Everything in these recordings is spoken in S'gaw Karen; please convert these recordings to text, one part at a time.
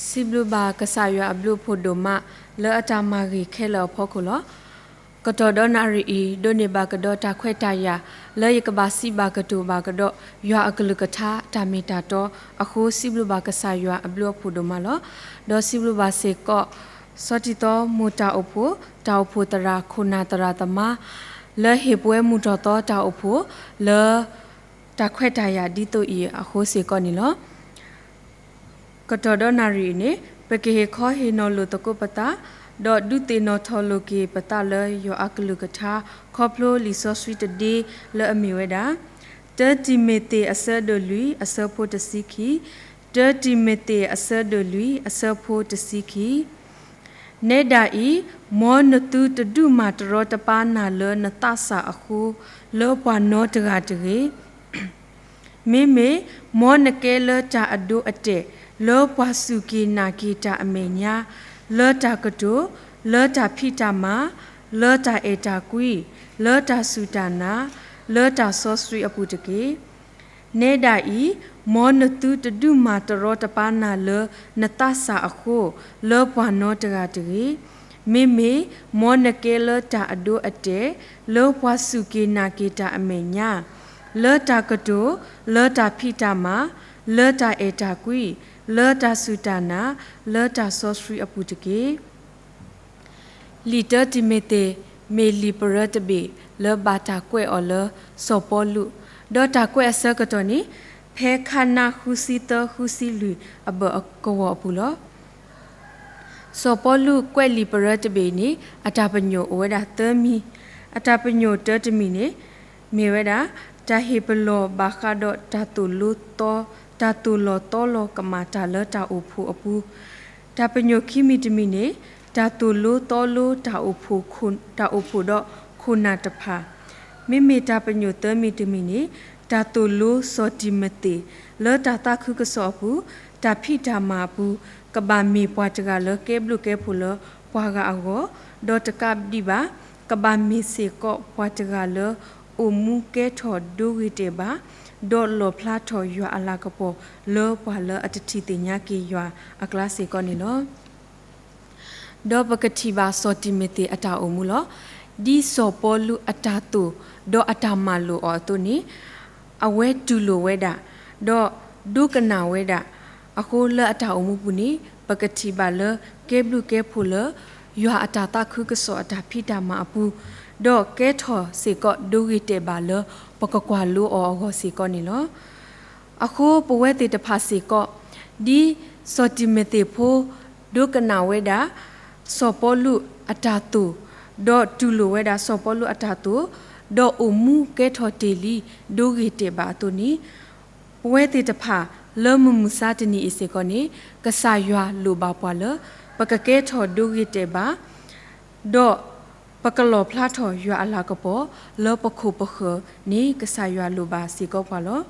စံးဘျုးဘၣ်ကစၢ်ယွၤအဘျုးအဖှိၣ်ဒိၣ်မး လၢအတၢ်မၤဂ့ၤခဲလၢာ်အဖီခိၣ်လီၤ. ကတီၢ်ဒီးနၣ်ရံၣ်အံၤ ဒိးန့ၢ်ဘၣ်ကဒီးတၢ်ခွဲးတၢ်ယာ် လၢယကဘၣ်စံးဘၣ်ကတိၤဘၣ်ကဒီး ယွၤအကလုၢ်ကထါတၢ်မ့ၢ်တၢ်တီအဃိ စံးဘျုးဘၣ်ကစၢ်ယွၤအဘျုးအဖှိၣ်ဒိၣ်မးလီၤ. ဒီးစံးဘျုးဘၣ်စ့ၢ်ကီး စီၤတံၢ်သီမိၢ်တၢ်အိၣ်ဖှိၣ် တၢ်အိၣ်ဖှိၣ်သရၣ် ခိၣ်နၢ်သရၣ်သမါ လၢဟ့ၣ်ပဝဲမုၢ်ထီၣ်သီတၢ်အိၣ်ဖှိၣ် လၢ တၢ်ခွဲးတၢ်ယာ်ဒ်သိးအံၤအဃိစ့ၢ်ကီးန့ၣ်လီၤ. ကတီၢ်ဒီးနၣ်ရံၣ်အံၤန့ၣ် ပကဟ့ၣ်ခီဟ့ၣ်နီၤလိာ်သကိးပသး ဒီးဒုးသ့ၣ်နီၣ်ထီၣ်လိာ်က့ၤပသးလၢယွၤအကလုၢ်ကထါ ခီဖျိလံာ်စီဆှံတဒ့လၢအမ့ၢ်ဝဲဒၣ် တၢတံၤမသ့းအဆၢဒိၣ်လွံၢ်အဆၢဖိတဆံခံ, တၢတံၤမသ့းအဆၢဒိၣ်လွံၢ်အဆၢဖိတဆံခံ နဲဒၣ်အံၤ, မ်နသုတဒုးမၤတရီတပါနၤလၢနသးစၢ်အဃိ, လၢပှၤနီတဂၤတဂ့ၤ. မ့မ့ၢ်မ်နကဲလၢတၢ်အဒိအတဲာ် လၢပှၤစူၢ်က့ၤနာ်က့ၤတၢ်အမဲာ်ညါ, လၢတၢ်ကတိၤ, လၢတၢ်ဖံးတၢ်မၤ, လၢတၢ်အဲၣ်တၢ်ကွံ, လၢတၢ်စူၢ်တၢ်နာ်, လၢတၢ်စီဆှံအပူၤတက့ၢ်. နဲဒၣ်အံၤ, မ်နသုတဒုးမၤတရီတပါနၤလၢနသးစၢ်အဃိ, လၢပှၤနီတဂၤတဂ့ၤ. မ့မ့ၢ်မ်နကဲလၢတၢ်အဒိအတဲာ်, လၢပှၤစူၢ်က့ၤနာ်က့ၤတၢ်အမဲာ်ညါ, လၢတၢ်ကတိၤ, လၢတၢ်ဖံးတၢ်မၤ, လၢတၢ်အဲၣ်တၢ်ကွံ, လၢတၢ်စူၢ်တၢ်နာ်, လၢတၢ်စီဆှံအပူၤတက့ၢ်. လံာ်တၢတံၤမသ့း မ့ၢ်လံာ်ပရၢတဘ့ၣ်လၢဘၣ်တၢ်ကွဲးအီၤလၢစီၤပီလူး, ဒီးတၢ်ကွဲးအဆၢကတီၢ်န့ၣ် ဖဲခါနါဃုဆံသၢဃုဆံလွံၢ်အဘၢၣ်ကဝီၤအပူၤလီၤ. စီၤပီလူးကွဲးလံာ်ပရၢတဘ့ၣ်န့ၣ် အတၢ်ပညိၣ်အိၣ်ဝဲဒၣ်သၢမံၤ, အတၢ်ပညိၣ်တၢတမံၤန့ၣ် မ့ၢ်ဝဲဒၣ် တၢ်ဟ့ၣ်ပလီၢ်ဘၣ်ဃးဒီးတၢ်သိၣ်လိသီ, တၢ်သိၣ်လီၤသီလီၤကမၣ်တၢ်လၢတၢ်အိၣ်ဖှိၣ်အပူၤ, တၢ်ပညိၣ်ခံမံၤတမံၤန့ၣ် တၢ်သိၣ်လိသီလိတၢ်အိၣ်ဖှိၣ်, တၢ်အိၣ်ဖှိၣ်ဒီးခိၣ်နၢ်တဖၣ်, မ့မ့ၢ်တၢ်ပညိၣ်သၢမံၤတမံၤန့ၣ် တၢ်သိၣ်လိစီၤတံၤမသ့း လၢတၢ်သးခုကစီၣ်အပူၤ, တၢ်ဖံးတၢ်မၤအပူၤ, ကဘၣ်မ့ၢ်ပှၤတဂၤလၢကဲဘျုးကဲဖှိၣ်လၢပှၤဂၤအဂီၢ်, ဒီးတကးဒံးဘၣ် ကဘၣ်မ့ၢ်စ့ၢ်ကီးပှၤတဂၤလၢ အိၣ်မူကဲထီၣ်ဒိဂ့ၤတဲာ်ဘၣ်, ဒီးလီၣ်ဖျါထီၣ်ယွၤအလၤကပီၤလၢပှၤလၢအတထံၣ်သ့ၣ်ညါက့ၤယွၤအကျါစ့ၢ်ကီးန့ၣ်လီၤ. ဒီးပကထံၣ်ဘၣ်စီၤတံၤမသ့းအတၢ်အိၣ်မူလီၤ. ဒ်စီၤပီလူးအတၢ်သိၣ်ဒီးအတၢ်မၤလိာ်အီၤအသိးန့ၣ် အဝဲတူၢ်လိာ်ဝဲဒၣ်, ဒီးဒိကနၣ်ဝဲဒၣ်, အဃိလၢအတၢ်အိၣ်မူပူၤန့ၣ် ပကထံၣ်ဘၣ်လၢကဲဘျုးကဲဖှိၣ်လၢ ယွၤအတၢ်သးခုကစီၣ်အတၢ်ဖံးတၢ်မၤအပူၤ, ဒီးကဲထီၣ်စ့ၢ်ကီးဒိဂ့ၤတဲာ်ဘၣ်လၢပကကွၢ်လိအီၤအဂီၢ်စ့ၢ်ကီးန့ၣ်လီၤ. အဃိပဝဲသ့ၣ်တဖၣ်စ့ၢ်ကီး, ဒ်စီၤတံၤမသ့းဖိ ဒိကနၣ်ဝဲဒၣ် စီၤပီလူးအတၢ်သိၣ်, ဒီးတူၢ်လိာ်ဝဲဒၣ်စီၤပီလူးအတၢ်သိၣ်, ဒီးအိၣ်မူကဲထီၣ်တ့ၢ်လံ ဒိဂ့ၤတဲာ်ဘၣ်အသိးန့ၣ်, ပဝဲသ့ၣ်တဖၣ်လၢမုၢ်မဆါတနံၤအံၤစ့ၢ်ကီးန့ၣ် ကစၢ်ယွၤလိၣ်ဘၣ်ပှၤလၢ ပကကဲထီၣ်ဒိဂ့ၤတဲာ်ဘၣ် ဒီးပကလီၣ်ဖျါထီၣ်ယွၤအလၤကပီၤလၢပခိၣ်ပဃၢၤန့ၣ် ကစၢ်ယွၤလိၣ်ဘၣ်စ့ၢ်ကီးပှၤလီၤ.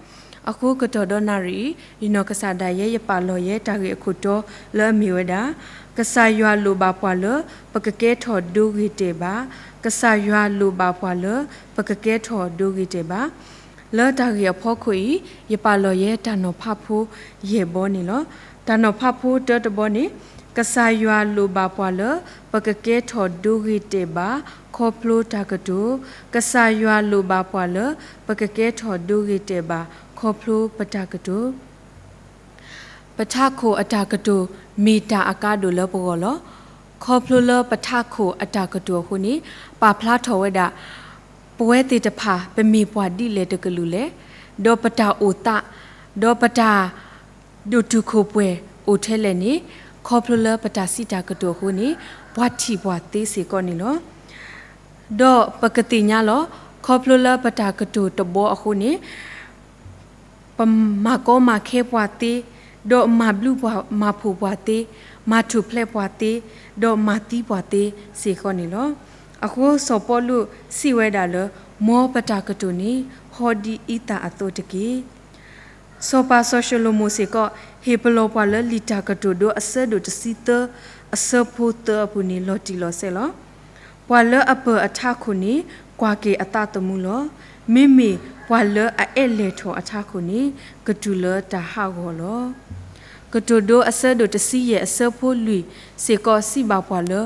အဃိကတီၢ်ဒီးနၣ်ရံၣ်အံၤ ယနီၢ်ကစၢ်ဒၣ်ယဲယပာ်လီၤယဲတၢ်ဂ့ၢ်အခိၣ်တီလၢအမ့ၢ်ဝဲဒၣ် ကစၢ်ယွၤလိၣ်ဘၣ်ပှၤလၢပကကဲထီၣ်ဒိဂ့ၤတဲာ်ဘၣ်, ကစၢ်ယွၤလိၣ်ဘၣ်ပှၤလၢပကကဲထီၣ်ဒိဂ့ၤတဲာ်ဘၣ် လၢတၢ်ဂ့ၢ်အဖီခိၣ်အံၤ ယပာ်လီၤယဲတၢ်နီၤဖးဖိယဲၢ်ဘီန့ၣ်လီၤ. တၢ်နီၤဖးဖိတၢတဘီန့ၣ် ကစၢ်ယွၤလိၣ်ဘၣ်ပှၤလၢ ပကကဲထီၣ်ဒိဂ့ၤတဲာ်ဘၣ် ခီဖျိတၢ်ကတိၤ, ကစၢ်ယွၤလိၣ်ဘၣ်ပှၤလၢ ပကကဲထီၣ်ဒိဂ့ၤတဲာ်ဘၣ် ခီဖျိပတၢ်ကတိၤ ပထးခိၣ်အတၢ်ကတိၤမ့ၢ်တၢ်အကါဒိၣ်လၢပဂီၢ်လီၤ. ခီဖျိလၢပထးခိၣ်အတၢ်ကတိၤအဃိန့ၣ် ပာ်ဖျါထီၣ်ဝဲဒၣ် ပဝဲသ့ၣ်တဖၣ်ပမ့ၢ်ပှၤဒ်လဲၣ်တကလုာ်လဲၣ်, ဒီးပတၢ်အိၣ်သး, ဒီးပတၢ်ဒိၣ်တုာ်ခိၣ်ပှဲၤအိၣ်ထဲလဲၣ်န့ၣ် ခီဖျိလၢပတၢ်စံးတၢ်ကတိၤအဃိန့ၣ် ပှၤထံၣ်ပှၤသ့စ့ၢ်ကီးန့ၣ်လီၤ. ဒီးပကသ့ၣ်ညါလီၤ. ခီဖျိလၢပတၢ်ကတိၤတဘီအဃိန့ၣ် ပမၤကီမၤခဲပှၤသ့, ဒီးမၤဘျုးမၤဖှိၣ်ပှၤသ့, မၤထူၣ်ဖျဲးပှၤသ့, ဒီးမၤသံပှၤသ့စ့ၢ်ကီးန့ၣ်လီၤ. အဃိစီၤပီလူးစံးဝဲဒၣ်လၢ မ်ပတၢ်ကတိၤန့ၣ် ဟီဒ်အံသၣ်အသိးတက့ၢ်. စီၤပၤစီၤၡလိၤမိၣ်စ့ၢ်ကီး ဟ့ၣ်ပလီၢ်ပှၤလၢလံာ်တၢ်ကတိၤဒိအဆၢဒိၣ်တဆံသၢ အဆၢဖိသၢအပူၤန့ၣ် လီၤတံၢ်လီၤဆဲးလီၤ. ပှၤလၢအပၢၢ်အထးခိၣ်န့ၣ် ကွၢ်က့ၤအသးသမူလီၤ. မ့မ့ၢ်ပှၤလၢအအဲၣ်လဲၢ်ထီၣ်အထးခိၣ်န့ၣ် ကတုၤလၢတၢ်ဟးဂီၤလီၤ. ကတိၤဒိအဆၢဒိၣ်တဆံယဲၢ်အဆၢဖိလွံၢ်စ့ၢ်ကီးစံးဘၣ်ပှၤလၢ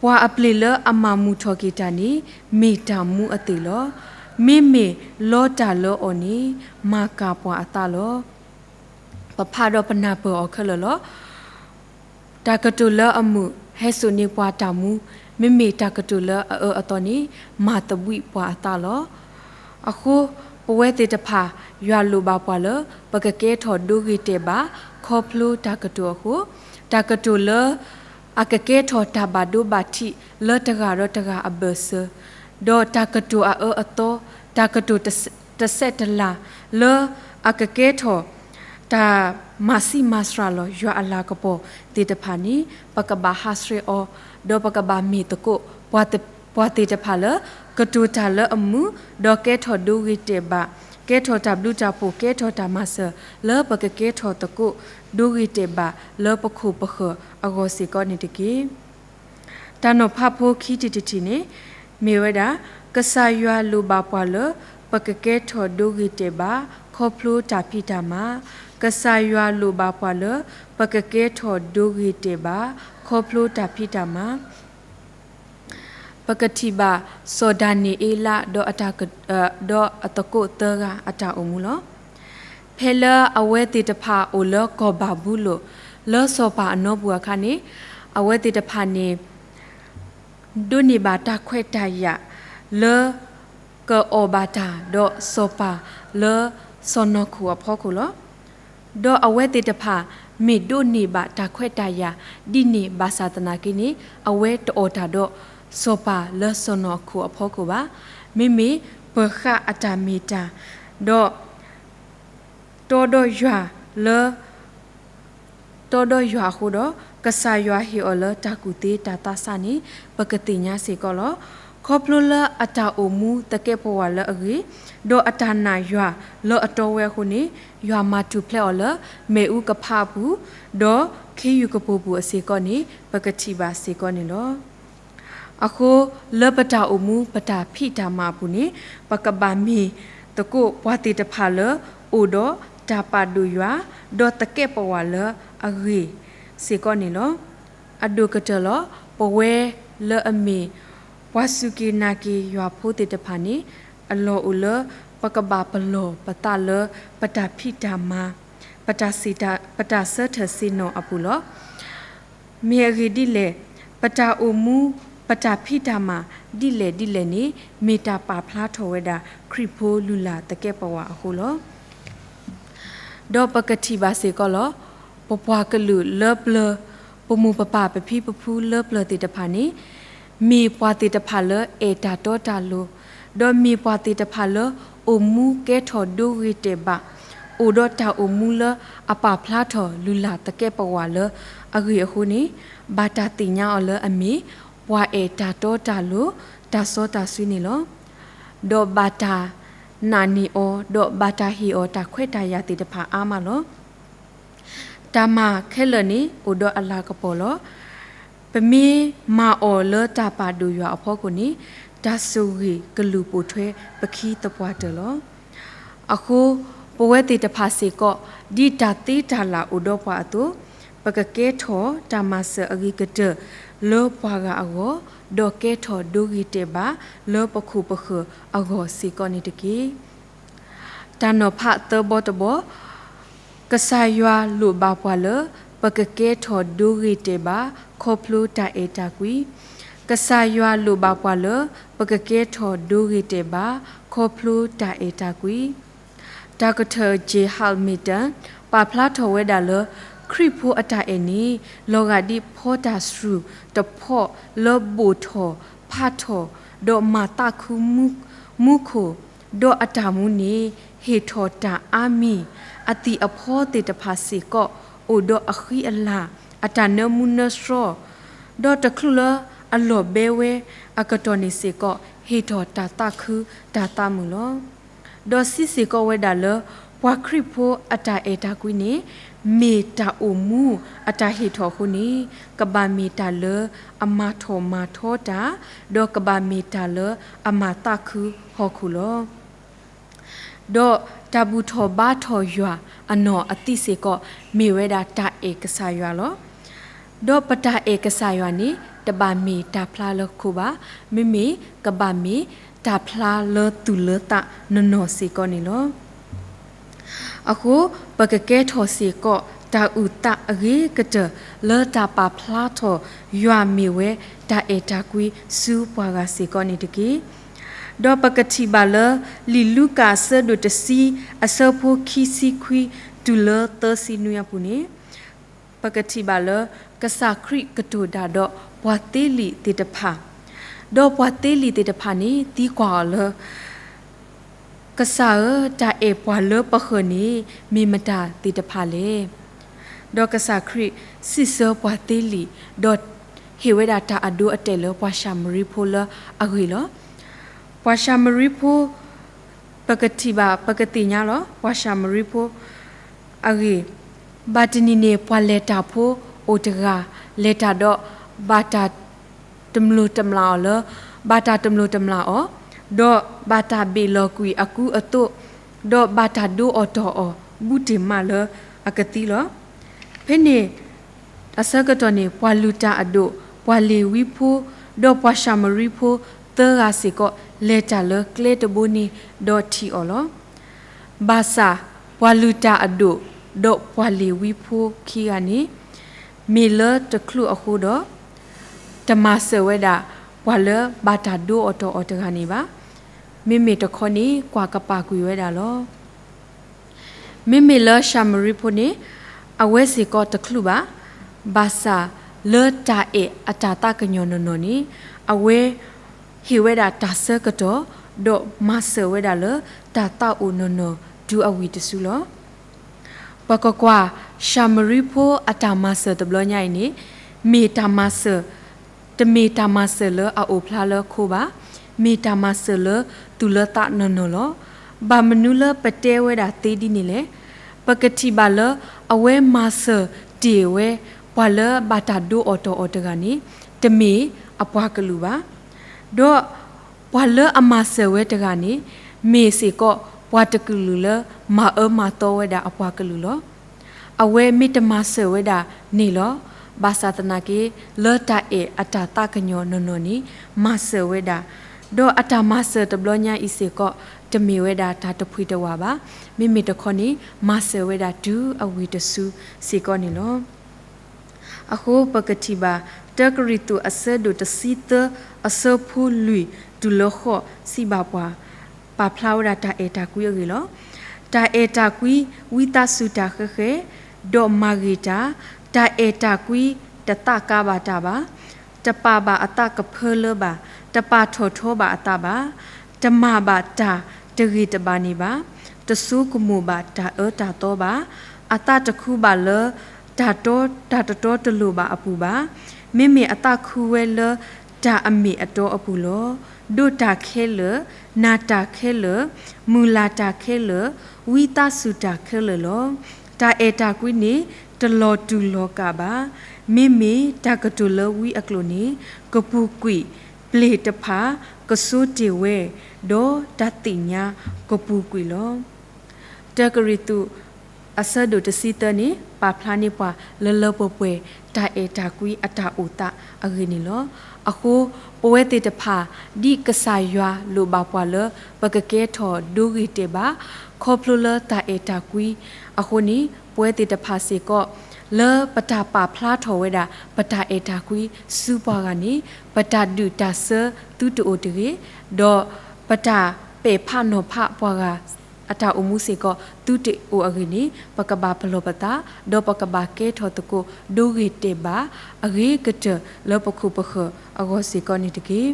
ပှၤအပျ့ၤလၢအမၤမုာ်ထီၣ်က့ၤတၢ်န့ၣ် မ့ၢ်တၢ်မူအသ့ၣ်လီၤ. မ့မ့ၢ်လီတၢ်လၢအီၤန့ၣ် မၤကၤပှၤအသးလီၤ. ပဖးဒီးပနၢ်ပၢၢ်အီၤခဲလၢာ်လီၤ. တၢ်ကတိၤလၢအမုာ် ဟဲစိာ်န့ၢ်ပှၤတၢ်မူ, မ့မ့ၢ်တၢ်ကတိၤလၢအအၢအသီန့ၣ် မၤသဘှံးပှၤအသးလီၤ. အဃိ ပဝဲသ့ၣ်တဖၣ် ယွၤလိၣ်ဘၣ်ပှၤလၢ ပကကဲထီၣ်ဒိဂ့ၤတဲာ်ဘၣ် ခီဖျိတၢ်ကတိၤအဃိ, တၢ်ကတိၤလၢ အကကဲထီၣ်တၢ်ဘၣ်ဒိဘၣ်ထံးလၢတဂၤဒီးတဂၤအဘၢၣ်စၢၤ, ဒီးတၢ်ကတိၤအအၢအသီ, တၢ်ကတိၤတစဲးတလၤလၢအကကဲထီၣ် တၢ်မၤဆံးမၤစှၤလီၤယွၤအလၤကပီၤသ့ၣ်တဖၣ်န့ၣ် ပကဘၣ်ဟးဆှဲးအီၤ, ဒီးပကဘၣ်မ့ၢ်သကိး ပှၤသ့ၣ်တဖၣ်လၢ ကတိၤတၢ်လၢအမုာ်, ဒီးကဲထီၣ်ဒိဂ့ၤတဲာ်ဘၣ်, ကဲထီၣ်တၢ်ဘျုးတၢ်ဖှိၣ် ကဲထီၣ်တၢ်မၤစၢၤ လၢပကကဲထီၣ်သကိး ဒိဂ့ၤတဲာ်ဘၣ်လၢပခိၣ်ပဃၢၤအဂီၢ်စ့ၢ်ကီးန့ၣ်တက့ၢ်. တၢ်နီၤဖးဖိခံထံၣ်တထံၣ်န့ၣ် မ့ၢ်ဝဲဒၣ် ကစၢ်ယွၤလိၣ်ဘၣ်ပှၤလၢ ပကကဲထီၣ်ဒိဂ့ၤတဲာ်ဘၣ် ခီဖျိတၢ်ဖံးတၢ်မၤ, ကစၢ်ယွၤလိၣ်ဘၣ်ပှၤလၢ ပကကဲထီၣ်ဒိဂ့ၤတဲာ်ဘၣ် ခီဖျိတၢ်ဖံးတၢ်မၤ ပကထံၣ်ဘၣ်စီၤဒၤနံးအ့လး ဒီးအတၢ်က ဒီးအသကိးသၢဂၤအတၢ်အိၣ်မူလီၤ. ဖဲလၢအဝဲသ့ၣ်တဖၣ်အိၣ်လၢကီၢ်ဘၤဘူလိၣ် လၢစီၤပၤအနီပူၤအခါန့ၣ် အဝဲသ့ၣ်တဖၣ်န့ၣ် ဒိးန့ၢ်ဘၣ်တၢ်ခွဲးတၢ်ယာ်လၢ ကအီၣ်ဘၣ်တၢ်ဒီးစီၤပၤလၢစီၢ်နီၤခိၣ်အဖီခိၣ်လီၤ. ဒီးအဝဲသ့ၣ်တဖၣ် မ့ၢ်ဒိးန့ၢ်ဘၣ်တၢ်ခွဲးတၢ်ယာ်ဒ်န့ၣ်ဘၣ်ဆၣ်သနာ်က့န့ၣ် အဝဲတအီၣ်တၢ်ဒီးစီၤပၤလၢစီၢ်နီၤခိၣ်အဖီခိၣ်ဘၣ်. မ့မ့ၢ်ပဃးအတၢ်မ့ၢ်တၢ် ဒီး တီဒီးယွၤလၢ တီဒီးယွၤအဃိဒီး ကစၢ်ယွၤဟ့ၣ်အီၤလၢတၢ်ကူၣ်သ့တၢ်သးစၢ်န့ၣ် ပကသ့ၣ်ညါစ့ၢ်ကီးလီၤ. ခီဖျိလၢအတၢ်အိၣ်မူသကဲးပဝးလၢအဂ့ၤ, ဒီးအတၢ်နာ်ယွၤလၢအတီဝဲအဃိန့ၣ် ယွၤမၤထူၣ်ဖျဲးအီၤလၢမ့ၣ်အူကဖးအပူၤ, ဒီးခ့ယုၢ်ကပိာ်ပူၤအစ့ၢ်ကီးန့ၣ် ပကထံၣ်ဘၣ်စ့ၢ်ကီးန့ၣ်လီၤ. အဃိ လၢပတၢ်အိၣ်မူပတၢ်ဖံးတၢ်မၤအပူၤန့ၣ် ပကဘၣ်မ့ၢ်သကိးပှၤသ့ၣ်တဖၣ်လၢ အိၣ်ဒီးတၢ်ပာ်ဒိၣ်ယွၤ ဒီးသကဲးပဝးလၢအဂ့ၤစ့ၢ်ကီးန့ၣ်လီၤ. အဒိၣ်ကတၢၢ်လီၤ ပဝဲလၢအမ့ၢ် ပှၤစူၢ်က့ၤနာ်က့ၤယွၤဖိသ့ၣ်တဖၣ်န့ၣ် အလီၢ်အိၣ်လၢ ပကဘၣ်ပလီၢ်ပသးလၢ ပတၢ်ဖံးတၢ်မၤ ပတၢ်စံးတၢ် ပတၢ်ဆၢထၢၣ်ဆ့ၣ်နီၤအပူၤလီၤ. မ့ၢ်အဂ့ၢ်ဒ်လဲၣ်, ပတၢ်အိၣ်မူ ပတၢ်ဖံးတၢ်မၤ ဒ်လဲၣ်ဒ်လဲၣ်န့ၣ် မ့ၢ်တၢ်ပာ်ဖျါထီၣ်ဝဲဒၣ် ခရံာ်ဖိလုၢ်လၢ်သကဲးပဝးအဃိလီၤ. ဒီးပကထံၣ်ဘၣ်စ့ၢ်ကီးလီၤ. ပပှၤကလုာ်လၢပျၢၤ ပမိၢ်ပပၢ်ပဖံပဖုလၢပျၢၤသ့ၣ်တဖၣ်န့ၣ် မ့ၢ်ပှၤသ့ၣ်တဖၣ်လၢအဲၣ်တၢ်တီတၢ်လိၤ, ဒီးမ့ၢ်ပှၤသ့ၣ်တဖၣ်လၢ အိၣ်မူကဲထီၣ်ဒိဂ့ၤတဲာ်ဘၣ်, အိၣ်ဒီးတၢ်အိၣ်မူလၢအပာ်ဖျါထီၣ်လုၢ်လၢ်သကဲးပဝးလၢအဂ့ၤအဃိန့ၣ် ဘၣ်တၢ်သ့ၣ်ညါအီၤလၢအမ့ၢ် ပှၤအဲၣ်တၢ်တီတၢ်လိၤ တၢ်စီတၢ်ဆှံန့ၣ်လီၤ. ဒီးဘၣ်တၢ်နာ်န့ၢ်အီၤ ဒီးဘၣ်တၢ်ဟ့ၣ်အီၤတၢ်ခွဲးတၢ်ယာ်သ့ၣ်တဖၣ်အါမးလီၤ. တၢ်မၤခဲလၢာ်န့ၣ် အိၣ်ဒီးအလၤကပီၤလီၤ. ပမ့ၢ်မၤအီၤလၢတၢ်ပာ်ဒိၣ်ယွၤအဖီခိၣ်န့ၣ် တၢ်ဆိၣ်ဂ့ၤကလုၢ်ပိာ်ထွဲပခံသပှၢ်တၢၢ်လီၤ. အဃိ ပဝဲသ့ၣ်တဖၣ်စ့ၢ်ကီး ဒ်တၢ်သ့တၢ်လၢ်အိၣ်ဒီးပှၤအသိး, ပကကဲထီၣ်တၢ်မၤစၢၤအဂ့ၤကတၢၢ်လၢပှၤဂၤအဂီၢ်, ဒီးကဲထီၣ်ဒိဂ့ၤတဲာ်ဘၣ်လၢပခိၣ်ပဃၢၤအဂီၢ်စ့ၢ်ကီးန့ၣ်တက့ၢ်. တၢ်နီၤဖးသၢဘီတဘီ, ကစၢ်ယွၤလိၣ်ဘၣ်ပှၤလၢ ပကကဲထီၣ်ဒိဂ့ၤတဲာ်ဘၣ် ခီဖျိတၢ်အဲၣ်တၢ်ကွံ. ကစၢ်ယွၤလိၣ်ဘၣ်ပှၤလၢ ပကကဲထီၣ်ဒိဂ့ၤတဲာ်ဘၣ် ခီဖျိတၢ်အဲၣ်တၢ်ကွံ. တၢ်ကထၢၣ် J Hamilton ပာ်ဖျါထီၣ်ဝဲဒၣ်လၢ ခရံာ်ဖိအတၢ်အဲၣ်န့ၣ် လီၤဂာ်ဒ်ဖီတၢ်စရူၢ်တဖီၣ်လၢဘိၣ်ထီၣ် ဖးထီၣ် ဒီးမၤသးခုမူခိၣ်, ဒီးအတၢ်မူန့ၣ် ဟ့ၣ်ထီၣ်တၢ်အါမံၤ, အသံၣ်အဖီသ့ၣ်တဖၣ်စ့ၢ်ကီး အိၣ်ဒီးအဃံအလၤ, အတၢ်နၢမူနၢဆှီ, ဒီးတချုးလၢအလီၤဘဲဝဲအကတီၢ်န့ၣ်စ့ၢ်ကီး ဟ့ၣ်ထီၣ်တၢ်သးခုတၢ်သးမုာ်လီၤ. ဒီးစံးစ့ၢ်ကီးဝဲဒၣ်လၢ ပှၤခရံာ်ဖိအတၢ်အဲၣ်တၢ်ကွံန့ၣ် မ့ၢ်တၢ်အိၣ်မူအတၢ်ဟ့ၣ်ထီၣ်အဃိန့ၣ် ကဘၣ်မ့ၢ်တၢ်လၢအမၤထီၣ်မၤထီတၢ်, ဒီးကဘၣ်မ့ၢ်တၢ်လၢအမၤသးခုဟီၣ်ခိၣ်လီၤ. ဒီးတၢ်ဘူၣ်ထီၣ်ဘါထီၣ်ယွၤအနီၢ်အသံးစ့ၢ်ကီး မ့ၢ်ဝဲဒၣ်တၢ်အဲၣ်ကစၢ်ယွၤလီၤ. ဒီးပတၢ်အဲၣ်ကစၢ်ယွၤန့ၣ် တဘၣ်မ့ၢ်တၢ်ဖျါလၢခိဘၣ်, မ့မ့ၢ်ကဘၣ်မ့ၢ်တၢ်ဖျါလၢသူၣ်လၢသးနီၢ်နီၢ်စ့ၢ်ကီးန့ၣ်လီၤ. အဃိ ပကကဲထီၣ်စ့ၢ်ကီး တၢ်အုၣ်သးအဂ့ၤကတၢၢ် လၢတၢ်ပာ်ဖျါထီၣ်ယွၤမ့ၢ်ဝဲတၢ်အဲၣ်တၢ်ကွံဆူပှၤဂၤစ့ၢ်ကီးန့ၣ်တက့ၢ်. ဒီးပကထံၣ်ဘၣ်လၢ လံာ်လူၤကၣ်အဆၢဒိၣ်တဆံ အဆၢဖိခံဆံခွံ တုၤလၢသၢဆံနွံအပူၤန့ၣ် ပကထံၣ်ဘၣ်လၢ ကစၢ်ခရံာ်ကတိၤတၢ်ဒီးပှၤသ့လံာ်သ့ၣ်တဖၣ်, ဒီးပှၤသ့လံာ်သ့ၣ်တဖၣ်န့ၣ် သံကွၢ်အီၤလၢ ကစၢ်ဧၢ, တၢ်အဲၣ်ပှၤလၢပဃၢၤန့ၣ် မ့ၢ်မတၤသ့ၣ်တဖၣ်လဲၣ်. ဒီးကစၢ်ခရံာ်စံးဆၢပှၤသ့လံာ်, ဒီးဟ့ၣ်ဝဲဒၣ်တၢ်အဒိအတဲာ်လၢပှၤၡၤမရံဖိလၢအဂ့ၢ်လီၤ. ပှၤၡၤမရံဖိ ပကထံၣ်ဘၣ် ပကသ့ၣ်ညါလီၤ. ပှၤၡၤမရံဖိအဂ့ၢ်, ဘၣ်တနံၤန့ၣ် ပှၤလဲၤတၢ်ဖိအိၣ်တဂၤ လဲၤတၢ်ဒီး ဘၣ်တၢ်တမျိၢ်တမျာ်အီၤလၢ, ဘၣ်တၢ်တမျိၢ်တမျာ်အီၤ, ဒီးဘၣ်တၢ်ဘ့ၣ်လီၤကွံာ်အကူအသိး, ဒီးဘၣ်တၢ်ဒိအီၣ်တီၢ်အီၤ ဘူးတ့ၢ်မးလၢအကသံလီၤ. ဖဲန့ၣ် အဆၢကတီၢ်န့ၣ် ပှၤလုၢ်တၢ်အဒိၣ်, ပှၤလ့ၤဝံဖိ, ဒီးပှၤၡၤမရံဖိသၢဂၤစ့ၢ်ကီး လဲၤတၢ်လၢကျဲတဘိန့ၣ် ဒီးထံၣ်အီၤလီၤ. ဘၣ်ဆၣ် ပှၤလုၢ်တၢ်အဒိၣ် ဒီးပှၤလ့ၤဝံဖိခံဂၤန့ၣ် မ့ၢ်လၢတချုးအဃိဒီး တမၤစၢၤဝဲဒၣ် ပှၤလၢဘၣ်တၢ်ဒိအီၣ်တီၢ်အီၤတဂၤန့ၣ်ဘၣ်. မ့မ့ၢ်တခီန့ၣ် ကွၢ်ကပာ်ကွံာ်ဝဲဒၣ်လီၤ. မ့မ့ၢ်လၢၡၤမရံဖိန့ၣ် အဝဲစ့ၢ်ကီးတချုးဘၣ်, ဘၣ်ဆၣ်လၢတၢ်အဲၣ်အတၢ်သးကညီၤနီၢ်နီၢ်န့ၣ် အဝဲဟ့ၣ်ဝဲဒၣ်တၢ်ဆၢကတီၢ် ဒီးမၤစၢၤဝဲဒၣ်လၢတၢ်သးအိၣ်နီၢ်နီၢ်တုၤအဝံၤတစုလီၤ. ပကကွၢ် ၡၤမရံဖိအတၢ်မၤစၢၤတဘျီညါအံၤန့ၣ် မ့ၢ်တၢ်မၤစၢၤ တမ့ၢ်တၢ်မၤစၢၤလၢအအိၣ်ဖျါလၢခိဘၣ်, မ့ၢ်တၢ်မၤစၢၤလၢသူၣ်လၢသးနီၢ်နီၢ်လီၤ. ဘၣ်မနုၤလၢပတဲဝဲဒၣ်သ့ဒ်န့ၣ်လဲၣ်. ပကထံၣ်ဘၣ်လၢ အဝဲမၤစၢၤတ့ၢ်ဝဲ ပှၤလၢဘၣ်တၢ်ဒိအီၣ်တီၢ်အီၤတဂၤန့ၣ် တမ့ၢ်အပှၤကလုာ်ဘၣ်. ဒီးပှၤလၢအမၤစၢၤဝဲတဂၤန့ၣ် မ့ၢ်စ့ၢ်ကီးပှၤတကလုာ်လၢမၤအၢမၤသီဝဲဒၣ်အပှၤကလုာ်လီၤ. အဝဲမ့ၢ်တမၤစၢၤဝဲဒၣ်န့ၣ်လီၤ. ဘၣ်ဆၣ်သနာ်က့ လၢတၢ်အဲၣ်အတၢ်သးကညီၤနီၢ်နီၢ်န့ၣ် မၤစၢၤဝဲဒၣ်, ဒီးအတၢ်မၤစၢၤတဘျီညါအံၤစ့ၢ်ကီး တမ့ၢ်ဝဲဒၣ်တၢ်တဖှံတဝၣ်ဘၣ်. မ့မ့ၢ်တခီန့ၣ် မၤစၢၤဝဲဒၣ်တုၤအဝံၤတစုစ့ၢ်ကီးန့ၣ်လီၤ. အဃိပကထံၣ်ဘၣ် တၢကရံၣ်သူးအဆၢဒိၣ်တဆံသၢ အဆၢဖိလွံၢ်တုၤလၢဃိး စံးဘၣ်ပှၤ, ပာ်ဖျါဝဲဒၣ်တၢ်အဲၣ်တၢ်ကွံအဂ့ၢ်လီၤ. တၢ်အဲၣ်တၢ်ကွံ ဝံသးစူၤတၢ်ဃဲၤဃဲၤ, ဒီးမၤဂ့ၤတၢ်, တၢ်အဲၣ်တၢ်ကွံ တသးကါဘၣ်တၢ်ဘၣ်, တပာ်ဘၣ်အသးကဖၢလၢဘၣ်, တပာ်ထီၣ်ထီဘၣ်အသးဘၣ်, တမၤဘၣ်တၢ်တဂ့ၤတဘၣ်န့ၣ်ဘၣ်, တဆိကမိၣ်ဘၣ်တၢ်အၢတၢ်သီဘၣ်, အသးတခူဘၣ်လၢ တၢ်တီ တၢ်တတီတလိၤဘၣ်အပူၤဘၣ်. မ့မ့ၢ်အသးခူဝဲလၢတၢ်အမ့ၢ်အတီအပူၤလီၤ. ဒိးတၢ်ခဲလၢာ်, နာ်တၢ်ခဲလၢာ်, မုၢ်လၢ်တၢ်ခဲလၢာ်, ဝံသးစူၤတၢ်ခဲလၢာ်လီၤ. တၢ်အဲၣ်တၢ်ကွံန့ၣ် တလီၤတူာ်လီၤကာ်ဘၣ်. မ့မ့ၢ်တၢ်ကတိၤလၢဝံအကျိာ်န့ၣ် ကပူၤကွံာ်, ပျ့ၤတဖၣ်ကဆိတ့ၢ်ဝဲ, ဒီးတၢ်သ့ၣ်ညါကပူၤကွံာ်လီၤ. တၢကရံၣ်သူး အဆၢဒိၣ်တဆံသၢန့ၣ် ပာ်ဖျါန့ၢ်ပှၤလၢလၢပှဲၤပှဲၤ တၢ်အဲၣ်တၢ်ကွံအတၢ်အိၣ်သးအဂ့ၢ်န့ၣ်လီၤ. အဃိ ပဝဲသ့ၣ်တဖၣ် ဒ်ကစၢ်ယွၤလိၣ်ဘၣ်ပှၤလၢ ပကကဲထီၣ်ဒိဂ့ၤတဲာ်ဘၣ် ခီဖျိလၢတၢ်အဲၣ်တၢ်ကွံအဃိန့ၣ် ပဝဲသ့ၣ်တဖၣ်စ့ၢ်ကီး လၢပတၢ်ပာ်ဖျါထီၣ်ဝဲဒၣ် ပတၢ်အဲၣ်တၢ်ကွံဆူပှၤဂၤန့ၣ် ပတၢ်ဒုၣ်တၢ်ဆၢသုတအိၣ်တဂ့ၤ, ဒီးပတၢ်ပဲာ်ဖးနီၤဖးပှၤဂၤ အတၢ်အိၣ်မူစ့ၢ်ကီး သုတအိၣ်အဂ့ၢ်န့ၣ် ပကဘၣ်ပလီၢ်ပသး ဒီးပကဘၣ်ကဲထီၣ်သကိး ဒိဂ့ၤတဲာ်ဘၣ် အဂ့ၤကတၢၢ်လၢပခိၣ်ပဃၢၤအဂီၢ်စ့ၢ်ကီးန့ၣ်တက့ၢ်.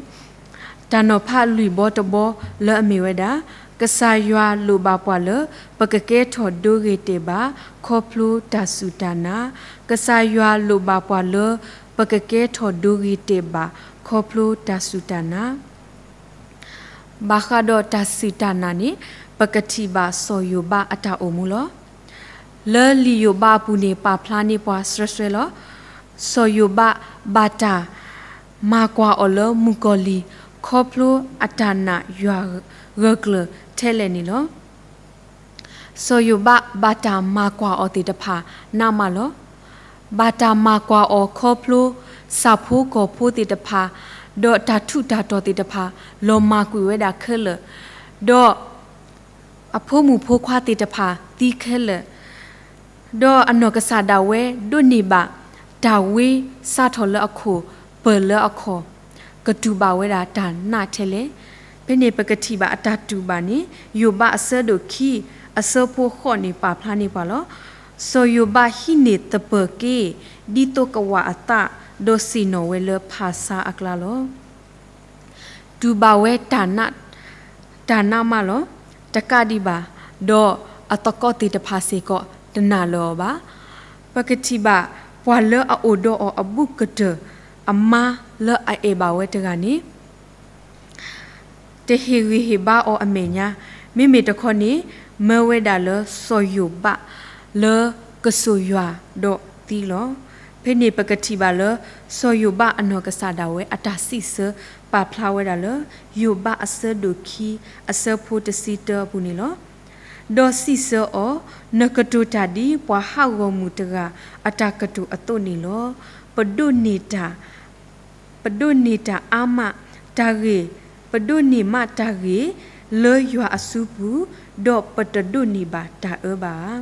တၢ်နီၤဖးလွံၢ်ဘီတဘီလၢအမ့ၢ်ဝဲဒၣ် ကစၢ်ယွၤလိၣ်ဘၣ်ပှၤလၢ ပကကဲထီၣ်ဒိဂ့ၤတဲာ်ဘၣ် ခီဖျိတၢ်စူၢ်တၢ်နာ်, ကစၢ်ယွၤလိၣ်ဘၣ်ပှၤလၢ ပကကဲထီၣ်ဒိဂ့ၤတဲာ်ဘၣ် ခီဖျိတၢ်စူၢ်တၢ်နာ် ဘၣ်ဃးဒီးတၢ်စူၢ်တၢ်နာ်န့ၣ် ပကထံၣ်ဘၣ်စီၤယိၤဘးအတၢ်အိၣ်မူလီၤ. လၢလံာ်ယိၤဘးအပူၤန့ၣ် ပာ်ဖျါန့ၢ်ပှၤစွဲစွဲလီၤ. စီၤယိၤဘးဘၣ်တၢ်မၤကွၢ်အီၤလၢမုၣ်ကီၤလံၢ် ခီဖျိအတၢ်နာ်ယွၤဂၢၢ်ကျၢၤထဲလဲၣ်န့ၣ်လီၤ. စီၤယိၤဘးဘၣ်တၢ်မၤကွၢ်အီၤသ့ၣ်တဖၣ်နးမးလီၤ. ဘၣ်တၢ်မၤကွၢ်အီၤခီဖျိ ဆၣ်ဖိကီၢ်ဖိသ့ၣ်တဖၣ်, ဒီးတၢ်ထူးတၢ်တီၤသ့ၣ်တဖၣ် လီၤမၢ်ကွံာ်ဝဲဒၣ်ခဲလၢာ်, ဒီးအဖိမုၣ်ဖိခွါသ့ၣ်တဖၣ်သံခဲလၢာ်, ဒီးအနီၢ်ကစၢ်ဒၣ်ဝဲဒိးန့ၢ်ဘၣ် တၢ်ဝ့စးထီၣ်လၢအခိၣ် ပၢၢ်လၢအခီၣ်, ကတူၢ်ဘၣ်ဝဲဒၣ်တၢ်နးထဲလဲၣ်. ဖဲန့ၣ်ပကထံၣ်ဘၣ်အတၢ်တူၢ်ဘၣ်န့ၣ် ယိၤဘးအဆၢဒိၣ်ခံ အဆၢဖိဃိးန့ၣ် ပာ်ဖျါန့ၢ်ပှၤလီၤ. စီၤယိၤဘးဟံးန့ၢ်သပၢၤက့ ဒ်သိကဝၣ်အသး, ဒီးဆ့ၣ်နီၤဝဲလၢဖၣ်ဆါအကျါလီၤ. တူၢ်ဘၣ်ဝဲ တၢ်နးမးလီၤ. တကးဒံးဘၣ်, ဒီးအသကိးသ့ၣ်တဖၣ်စ့ၢ်ကီး တနာ်လၢၤအီၤဘၣ်. ပကထံၣ်ဘၣ် ပှၤလၢအအိၣ်ဒီးအီၤအဘူးကတၢၢ် အမါလၢအအဲၣ်ဘၣ်ဝဲတဂၤန့ၣ် တဟ့ၣ်ဂံၢ်ဟ့ၣ်ဘါအီၤအမဲာ်ညါ, မ့မ့ၢ်တခီန့ၣ် မၢဝဲဒၣ်လၢစီၤယိၤဘး လၢကစိာ်ယွၤဒီးသံလီၤ. ဖဲန့ၣ်ပကထံၣ်ဘၣ်လၢ စီၤယိၤဘးအနီၢ်ကစၢ်ဒၣ်ဝဲ အတၢ်စံးဆၢ ပာ်ဖျါဝဲဒၣ်လၢ ယိၤဘးအဆၢဒိၣ်ခံ အဆၢဖိတဆံတၢအပူၤန့ၣ်လီၤ. ဒီးစံးဆၢအီၤ, နကတိၤတၢ်ဒ်ပှၤဟးဂီၤမုၢ်တဂၤ အတၢ်ကတိၤအသိးန့ၣ်လီၤ. ပဒိးန့ၢ်တၢ် ပဒိးန့ၢ်တၢ်အါမးတၢ်ဂ့ၤ, ပဒိးန့ၢ်မးတၢ်ဂ့ၤ လၢယွၤအစုပူၤ, ဒီးပတဒိးန့ၢ်ဘၣ်တၢ်အၢဘၣ်.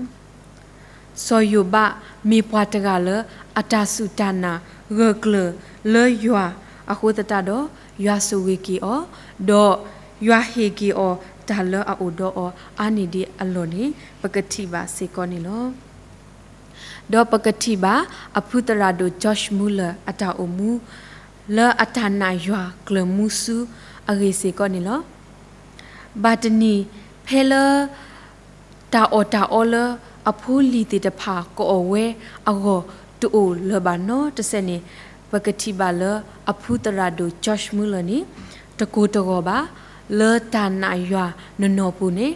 စီၤယိၤဘးမ့ၢ်ပှၤတဂၤလၢ အတၢ်စူၢ်တၢ်နာ်ဂၢၢ်ကျၢၤလၢယွၤအဃိသတးဒီး ယွၤဆိၣ်ဂ့ၤက့ၤအီၤ, ဒီးယွၤဟ့ၣ်က့ၤအီၤတၢ်လၢအအိၣ်ဒီးအီၤအါန့ၢ်ဒံးအလီၢ်န့ၣ် ပကထံၣ်ဘၣ်စ့ၢ်ကီးန့ၣ်လီၤ. ဒီးပကထံၣ်ဘၣ် အဖုသရၣ်ဒိၣ် George Muller အတၢ်အိၣ်မူ လၢအတၢ်နာ်ယွၤကျၢၤမူဆူအဂ့ၢ်စ့ၢ်ကီးန့ၣ်လီၤ. ဘၣ်တနံၤ ဖဲလၢ တၢ်အီၣ်တၢ်အီလၢအဖိလံၤသ့ၣ်တဖၣ်ကအီၣ်ဝဲအဂီၢ်တအိၣ်လၢၤဘၣ်နီတစဲးန့ၣ် ပကထံၣ်ဘၣ်လၢအဖုသရၣ်ဒိၣ် George Muller န့ၣ် တကိၤတဂီၤဘၣ် လၢတၢ်နာ်ယွၤနီၢ်နီၢ်ပူၤန့ၣ်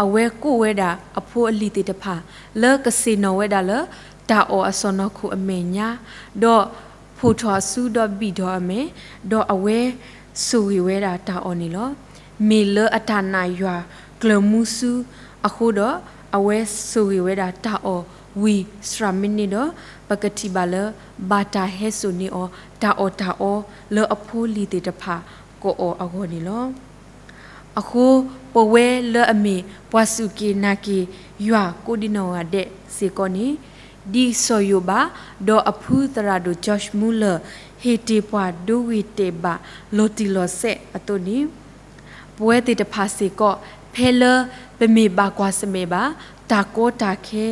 အဝဲကိးဝဲဒၣ်အဖိအလံၤသ့ၣ်တဖၣ် လၢကဆ့ၣ်နီၤဝဲဒၣ်လၢ တၢ်အီၣ်အစီၢ်နီၤခိၣ်အမဲာ်ညါ ဒီး ဖိးထီၣ်အစုဒီးဘံၣ်ထီၣ်အမဲာ်, ဒီးအဝဲဆိၣ်ဂ့ၤဝဲဒၣ်တၢ်အီၣ်န့ၣ်လီၤ. မ့ၢ်လၢအတၢ်နာ်ယွၤကျၢၤမူဆူအဃိဒီး အဝဲဆိၣ်ဂ့ၤဝဲဒၣ်တၢ်အီၣ်ဝံၤစှၤမံးနံးဒီး ပကထံၣ်ဘၣ်လၢ ဘၣ်တၢ်ဟဲစိာ်န့ၢ်အီၤ တၢ်အီၣ်တၢ်အီလၢအဖိလံၤသ့ၣ်တဖၣ်ကအီၣ်အဂီၢ်န့ၣ်လီၤ. အဃိ ပဝဲလၢအမ့ၢ်ပှၤစူၢ်က့ၤနာ်က့ၤယွၤကိးဒံနီၢ်ဂၤဒဲးစ့ၢ်ကီးန့ၣ် ဒ်စီၤယိၤဘး ဒီးအဖုသရၣ်ဒိၣ် George Muller ဟ့ၣ်တ့ၢ်ပှၤဒိဂ့ၤတဲာ်ဘၣ်လီၤတံၢ်လီၤဆဲးအသိးန့ၣ် ပဝဲသ့ၣ်တဖၣ်စ့ၢ်ကီး ဖဲလၢပမ့ၢ်ဘၣ်ကွၢ်ဆၢၣ်မဲာ်ဘၣ် တၢ်ကီတၢ်ခဲ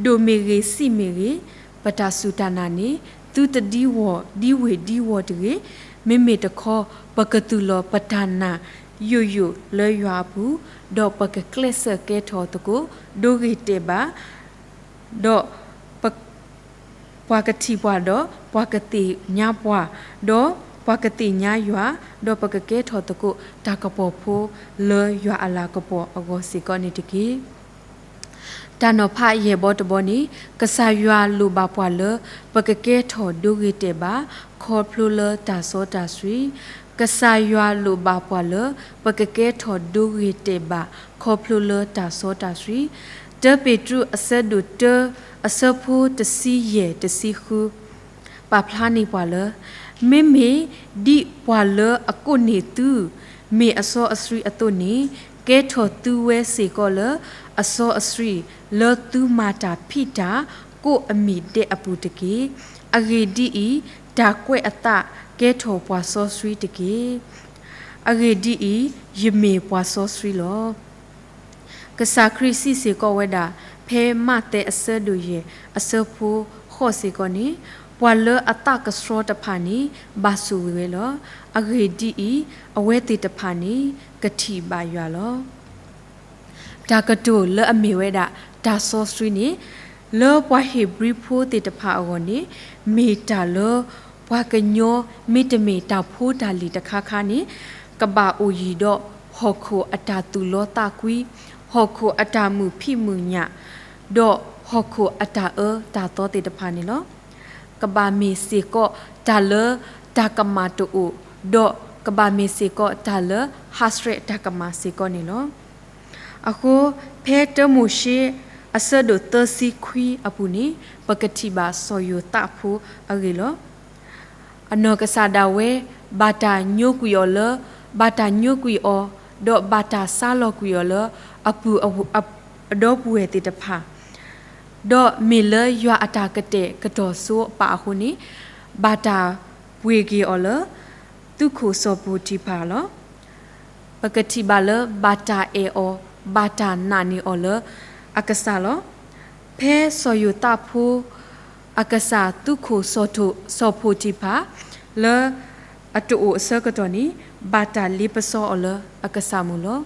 ဒိၣ်မ့ၢ်ဂ့ၤဆံးမ့ၢ်ဂ့ၤ ပတၢ်စူၢ်တၢ်နာ်န့ၣ် သုတဒံဝီၢ်ဒံဝ့ၢ်ဒံဝီၢ်တဂ့ၤ, မ့မ့ၢ်တခီ ပကသူၣ်လီၤပတၢ်နာ်ယိာ်ယိာ်လၢယွၤအပူၤ, ဒီးပကကျဲးစၢးကဲထီၣ်သကိး ဒိဂ့ၤတဲာ်ဘၣ်, ဒီး ပှၤကထံၣ်ပှၤဒီး ပှၤကသ့ၣ်ညါပှၤ, ဒီးပှၤကသ့ၣ်ညါယွၤ, ဒီးပကကဲထီၣ်သကိးတၢ်ကပီၤဖိလၢယွၤအလၤကပီၤအဂီၢ်စ့ၢ်ကီးန့ၣ်တက့ၢ်. တၢ်နီၤဖးယဲၢ်ဘီတဘီန့ၣ် ကစၢ်ယွၤလိၣ်ဘၣ်ပှၤလၢ ပကကဲထီၣ်ဒိဂ့ၤတဲာ်ဘၣ် ခီဖျိလၢတၢ်စီတၢ်ဆှံ, ကစၢ်ယွၤလိၣ်ဘၣ်ပှၤလၢ ပကကဲထီၣ်ဒိဂ့ၤတဲာ်ဘၣ် ခီဖျိလၢတၢ်စီတၢ်ဆှံ, တၢပ့းတရူးအဆၢဒိၣ်တၢ အဆၢဖိတဆံယဲၢ်တဆံဃု ပာ်ဖျါန့ၢ်ပှၤလၢ မ့မ့ၢ်ဒ်ပှၤလၢအကိးန့ၢ်သု မ့ၢ်အစီအဆှံအသိးန့ၣ် ကဲထီၣ်သုဝဲစ့ၢ်ကီးလၢ အစီအဆှံ လၢသုမၤတၢ်ဖံးတၢ်ကိးအမံၤဒဲးအပူၤတက့ၢ်. အဂ့ၢ်ဒ်အံၤ, တၢ်ကွဲးအသးကဲထီၣ်ပှၤစီဆှံတက့ၢ်. အဂ့ၢ်ဒ်အံၤ, ယမ့ၢ်ပှၤစီဆှံလီၤ. ကစၢ်ခရံာ်စံးစ့ၢ်ကီးဝဲဒၣ် ဖဲမးသဲအဆၢဒိၣ်ယဲၢ် အဆၢဖိဃိးစ့ၢ်ကီးန့ၣ်, ပှၤလၢအသးကဆှီတဖၣ်န့ၣ် ဘၣ်ဆိၣ်ဂ့ၤဝဲလီၤ. အဂ့ၢ်ဒ်အံၤ, အဝဲသ့ၣ်တဖၣ်န့ၣ် ကထံၣ်ဘၣ်ယွၤလီၤ. တၢ်ကတိၤလၢအမ့ၢ်ဝဲဒၣ် တၢ်စီဆှံန့ၣ်, လၢပှၤဧ့ၤဘြံၤဖိသ့ၣ်တဖၣ်အဂီၢ်န့ၣ်, မ့ၢ်တၢ်လၢ ပှၤကညီမ့တမ့ၢ်တၢ်ဖိတၢ်လံၤတခါခါန့ၣ်, ကဘၣ်အိၣ်ယံၤဒီးဟီၣ်ခိၣ်အတၢ်သူၣ်လီသးကွံ, ဟီၣ်ခိၣ်အတၢ်မုာ်ဖံးမုာ်ညၣ်, ဒီးဟီၣ်ခိၣ်အတၢ်အၢတၢ်သီသ့ၣ်တဖၣ်န့ၣ်လီၤ. ကဘၣ်မ့ၢ်စ့ၢ်ကီးတၢ်လၢတၢ်ကမၣ်တအိၣ်, ဒီးကဘၣ်မ့ၢ်စ့ၢ်ကီးတၢ်လၢဟးဆှဲးတၢ်ကမၣ်စ့ၢ်ကီးန့ၣ်လီၤ. အဃိ ဖဲတၢမိၤၡ့အဆၢဒိၣ်သၢဆံခွံအပူၤန့ၣ် ပကထံၣ်ဘၣ်စီၤယိၤသးဖိအဂ့ၢ်လီၤ. အနီၢ်ကစၢ်ဒၣ်ဝဲ ဘၣ်တၢ်ညိကွံာ်အီၤလၢ ဘၣ်တၢ်ညိကွံာ်အီၤ ဒီးဘၣ်တၢ်ဆါလီၤကွံာ်အီၤလၢ အပုၢ်အဝဲၢ် အဒီပုၢ်ဝဲၢ်သ့ၣ်တဖၣ် ဒီးမ့ၢ်လၢယွၤအတၢ်ကတဲာ်ကတီၤစိအပၢ်အဃိန့ၣ် ဘၣ်တၢ်ပှ့ၤက့ၤအီၤလၢ သုးခိၣ်စီၤပိၤတံၤဖၢ်လီၤ. ပကထံၣ်ဘၣ်လၢ ဘၣ်တၢ်အဲၣ်အီၤ ဘၣ်တၢ်နာ်န့ၢ်အီၤလၢအကစၢ်လီၤ. ဖဲစီၤယိၤသးဖိ အကစၢ်သုးခိၣ်စီၤထိၣ် စီၤပိၤတံၤဖၢ် လၢအတအိၣ်အဆၢကတီၢ်န့ၣ် ဘၣ်တၢ်လ့ပစီအီၤလၢအကစၢ်မုၣ်လီၤ.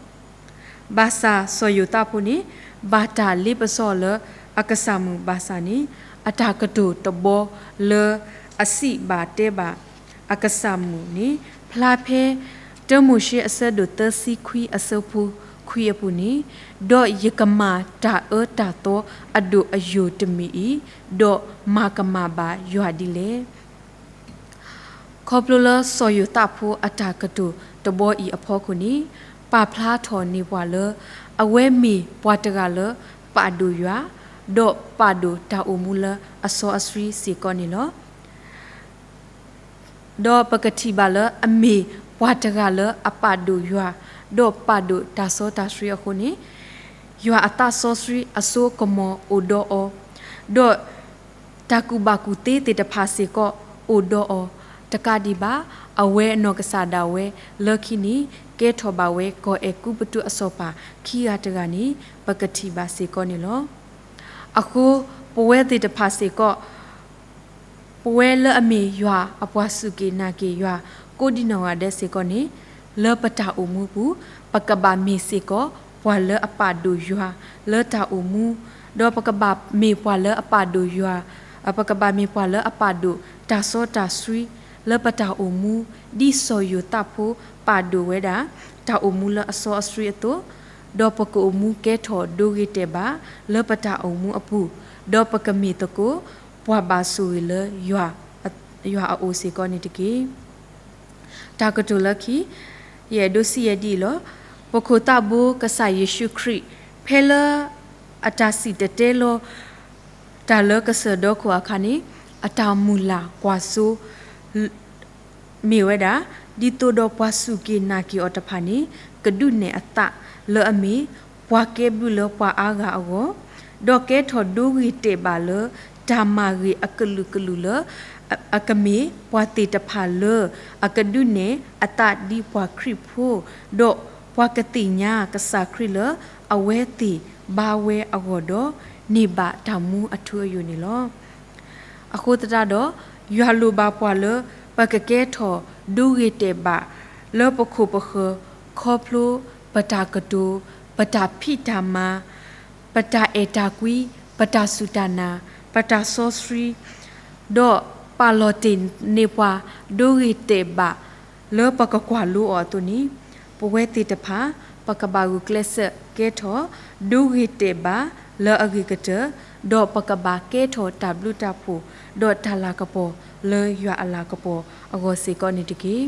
ဘၣ်ဆၣ်စီၤယိၤသးဖိန့ၣ် ဘၣ်တၢ်လ့ပစီအီၤလၢအကစၢ်မုၣ်ဘၣ်ဆၣ်န့ၣ် အတၢ်ကတိၤတဘီလၢအစံးဘၣ်တဲဘၣ်အကစၢ်မုၣ်န့ၣ် ဖျါဖဲ တၢမိၤၡ့အဆၢဒိၣ်သၢဆံခွံ အဆၢဖိခွံအပူၤန့ၣ်, ဒီးယကမၤတၢ်အၢတၢ်သီအဒိၣ်အယိာ်တမံၤအံၤ, ဒီးမၤကမၣ်ဘၣ်ယွၤဒ်လဲၣ်. ခီဖျိလၢစီၤယိၤသးဖိအတၢ်ကတိၤတဘီအံၤအဖီခိၣ်န့ၣ်, ပာ်ဖျါထီၣ်န့ၢ်ပှၤလၢ အဝဲမ့ၢ်ပှၤတဂၤလၢပာ်ဒိၣ်ယွၤ, ဒီးပာ်ဒိၣ်တၢ်အိၣ်မူလၢအစီအဆှံစ့ၢ်ကီးန့ၣ်လီၤ. ဒီးပကထံၣ်ဘၣ်လၢအမ့ၢ်ပှၤတဂၤလၢအပာ်ဒိၣ်ယွၤ, ဒီးပာ်ဒိၣ်တၢ်စီတၢ်ဆှံအဃိန့ၣ်, ယွၤအသးစီဆှံအစိအကမီၤအိၣ်ဒီးအီၤ, ဒီးတၢ်ကူၣ်ဘၣ်ကူၣ်သ့သ့ၣ်တဖၣ်စ့ၢ်ကီးအိၣ်ဒီးအီၤတကးဒံးဘၣ်, အဝဲအနီၢ်ကစၢ်ဒၣ်ဝဲလၢခံန့ၣ် ကဲထီၣ်ဘၣ်ဝဲကီၢ်အဲၤကူပတူးအစီၤပၤခံဂၤတဂၤန့ၣ် ပကထံၣ်ဘၣ်စ့ၢ်ကီးန့ၣ်လီၤ. အဃိ ပဝဲသ့ၣ်တဖၣ်စ့ၢ်ကီး ပဝဲလၢအမ့ၢ်ယွၤအပှၤစူၢ်က့ၤနာ်က့ၤယွၤ ကိးဒံနီၢ်ဂၤဒဲးစ့ၢ်ကီးန့ၣ်, လၢပတၢ်အိၣ်မူပူၤ ပကဘၣ်မ့ၢ်စ့ၢ်ကီးပှၤလၢအပာ်ဒိၣ်ယွၤလၢတၢ်အိၣ်မူ, ဒီးပကဘၣ်မ့ၢ်ပှၤလၢအပာ်ဒိၣ်ယွၤ, ပကဘၣ်မ့ၢ်ပှၤလၢအပာ်ဒိၣ်တၢ်စီတၢ်ဆှံလၢပတၢ်အိၣ်မူ, ဒ်စီၤယိၤသးဖိပာ်ဒိၣ်ဝဲဒၣ် တၢ်အိၣ်မူလၢအစီအဆှံအသိး, ဒီးပကအိၣ်မူကဲထီၣ်ဒိဂ့ၤတဲာ်ဘၣ်လၢပတၢ်အိၣ်မူအပူၤ, ဒီးပကမ့ၢ်သကိးပှၤဘၣ်ဆိၣ်ဂ့ၤလၢယွၤအအိၣ်စ့ၢ်ကီးန့ၣ်တက့ၢ်. တၢ်ကတိၤလၢခံ, ယအဲၣ်ဒိးစံးယဲဒ်အံၤလီၤ. ပခိၣ်သးဘိကစၢ်ယ့ၣ်ၡူးခရံာ် ဖဲလၢအတၢ်စံၣ်တဲၤတဲလီၤ တၢ်လၢကစၢၢ်ဒီခိၣ်အခါန့ၣ်, အတၢ်မုၢ်လၢ်ကွၢ်စိ မ့ၢ်ဝဲဒၣ်, ဒ်သိးဒီးပှၤစူၢ်က့ၤနာ်က့ၤအီၤတဖၣ်န့ၣ် ကဒုးနဲၣ်အသးလၢအမ့ၢ် ပှၤကဲဘျုးလၢပှၤအါဂၤအဂီၢ်, ဒီးကဲထီၣ်ဒိဂ့ၤတဲာ်ဘၣ်လၢ တၢ်မၤဂ့ၤအကလုာ်ကလုာ်လၢ အကမ့ၢ်ပှၤသ့ၣ်တဖၣ်လၢ အကဒုးနဲၣ်အသးဒ်ပှၤခရံာ်ဖိ, ဒီးပှၤကသ့ၣ်ညါကစၢ်ခရံာ်လၢအဝဲသ့ၣ်ဘါဝဲအဂီၢ်ဒီး န့ၢ်ဘၣ်တၢ်မူအထူအယိာ်န့ၣ်လီၤ. အဃိသတးဒီး, ယွၤလိၣ်ဘၣ်ပှၤလၢ ပကကဲထီၣ်ဒိဂ့ၤတဲာ်ဘၣ် လၢပခိၣ်ပဃၢၤ ခီဖျိပတၢ်ကတိၤ, ပတၢ်ဖံးတၢ်မၤ, ပတၢ်အဲၣ်တၢ်ကွံ, ပတၢ်စူၢ်တၢ်နာ်, ပတၢ်စီဆှံ, ဒီးပာ်လီၤတ့ၢ်န့ၢ်ပှၤဒိဂ့ၤတဲာ်ဘၣ် လၢပကကွၢ်လိအီၤအသိးန့ၣ်, ပဝဲသ့ၣ်တဖၣ် ပကဘၣ်ဂုာ်ကျဲးစၢးကဲထီၣ် ဒိဂ့ၤတဲာ်ဘၣ်လၢအဂ့ၤကတၢၢ်, ဒီးပကဘၣ်ကဲထီၣ်တၢ်ဘျုးတၢ်ဖှိၣ် ဒီးတၢ်လၤကပီၤလၢယွၤအလၤကပီၤအဂီၢ်စ့ၢ်ကီးန့ၣ်တက့ၢ်.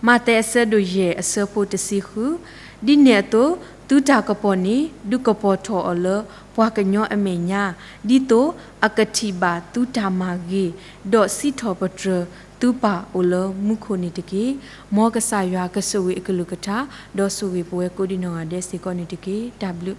မးသဲအဆၢဒိၣ်ယဲၢ်အဆၢဖိတဆံဃု, ဒ်န့ၣ်အသိး သုတၢ်ကပီၤန့ၣ် ဒုးကပီၤထီၣ်အီၤလၢပှၤကညီအမဲာ်ညါ, ဒ်သိးအကထံၣ်ဘၣ်သုတၢ်မၤဂ့ၤ, ဒီးစံးထီၣ်ပတြၢၤသုပၢ်အိၣ်လၢမူခိၣ်န့ၣ်တက့ၢ်. မ်ကစၢ်ယွၤကဆိၣ်ဂ့ၤအကလုၢ်ကထါ, ဒီးဆိၣ်ဂ့ၤပဝဲကိးဒံနီၢ်ဂၤဒဲးစ့ၢ်ကီးန့ၣ်တက့ၢ်. တၢ်ဘျုး.